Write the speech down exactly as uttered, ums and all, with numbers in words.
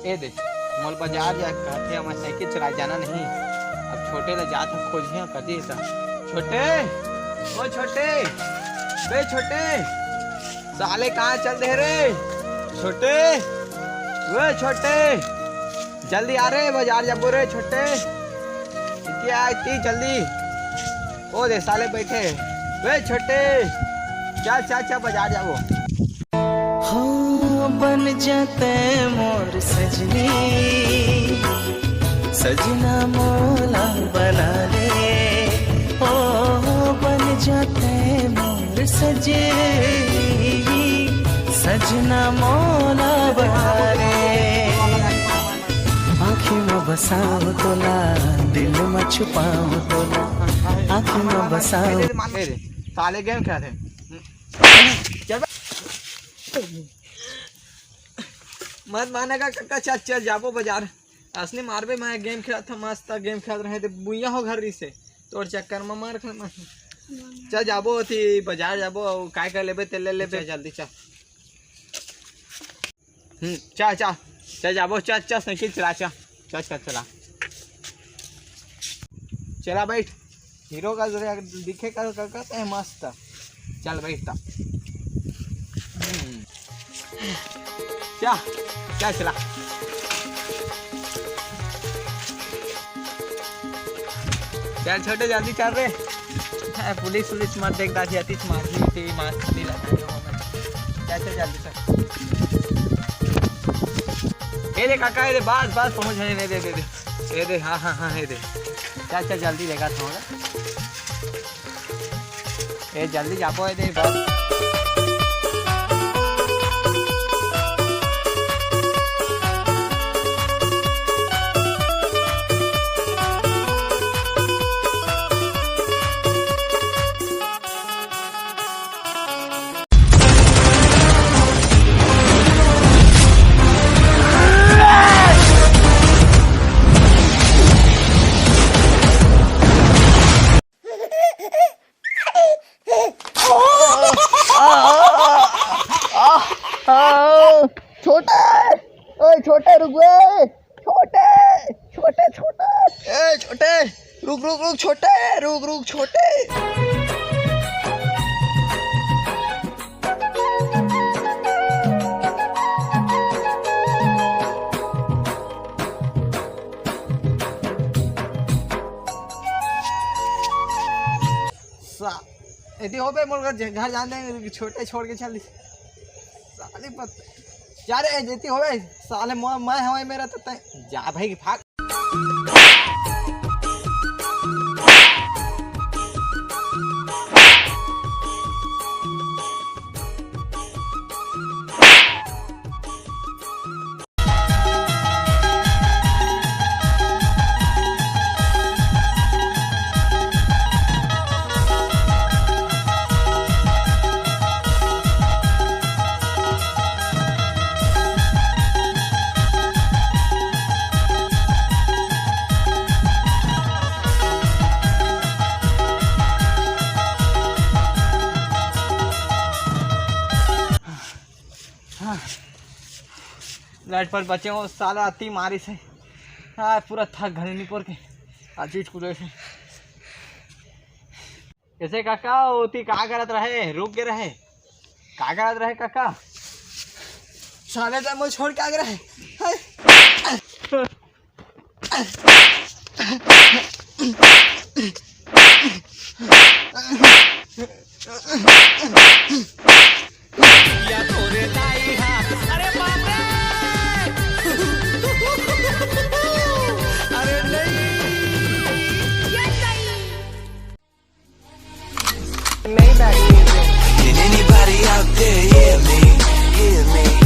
ए दे, मोला बाजार जाए के कहत हे, मैं साइकिल चलाए जाना नहीं। अब छोटे ला जात हे खोजिया कती हे त। छोटे, ओ छोटे, बे छोटे, साले कहाँ चल दे रे? छोटे, ओ छोटे, जल्दी आ रे, बाजार जाबो रे छोटे। इतनी आ, इतनी जल्दी। ओ दे साले बैठे। वे छोटे, चल, चल, चल, बाजार जाबो। हो बन जाते मोर सजनी, सजना मोला बना ले। ओ बन जाते मोर सजनी, सजना मोला बना ले। आँखी में बसाओ तोला, दिल में छुपाओ तोला, आँखी में बसाओ। ए रे, साले गेम खेलत हे। चल बे। मत मानेगा काका, चल, चल जाबो बाजार। असली मारबे, मैं गेम खेलत था, मस्त गेम खेलत रहे, ते बुइया हो घर से। तोर चक्कर में मार खाना। चल जाबो, ओती बाजार जाबो, अउ काय काय लेबे, ते ले लेबे, जल्दी चल। हम्म, चल, चल, चल जाबो, चल, चल, साइकिल चला, चल, चल, चल, चला, चला, बैठ, हीरो का जरा दिखे कर, कर, करते हैं मस्त, चल, बैठ ता। हम्म, चल, चल, चला, चल, छोटे, जल्दी चल रे। ए, पुलिस, पुलिस मत देख दादी, अतिच मार दी, तेरी मार दी लगा दो हमें। चल, चल, जल्दी चल। ए दे काका, ए दे, बस, बस, पहुंच गए, ए दे, ए दे, ए दे, ए दे, हाँ, हाँ, हाँ, ए दे। चल, चल, जल्दी लेगा थोड़ा। ए, जल्दी जाबो, ए दे, बस। छोटे, ओए छोटे, रुक बे। छोटे, छोटे, छोटे। ए छोटे, रुक, रुक, रुक, छोटे, रुक, रुक, छोटे। सा-, एती होबे, मोर घर, घर जान दे, छोटे छोड़ के चल दी। साले पत-, जा रे, एती होबे, साले मो-, मैं हवे मेरा तो तय, जा भाई, भाग। हाँ। लाइट पर बचे हो, साला अति मारिस हे। हाँ, पूरा थक घरे निपोर के। आज चीज कुदे से। कैसे काका, ओती का करत रहे? रुक गे रहे। का करत रहे काका? साले त मोर छोड़ के आ गे रहे। हाय। Maybach music. Can anybody out there hear me? Hear me?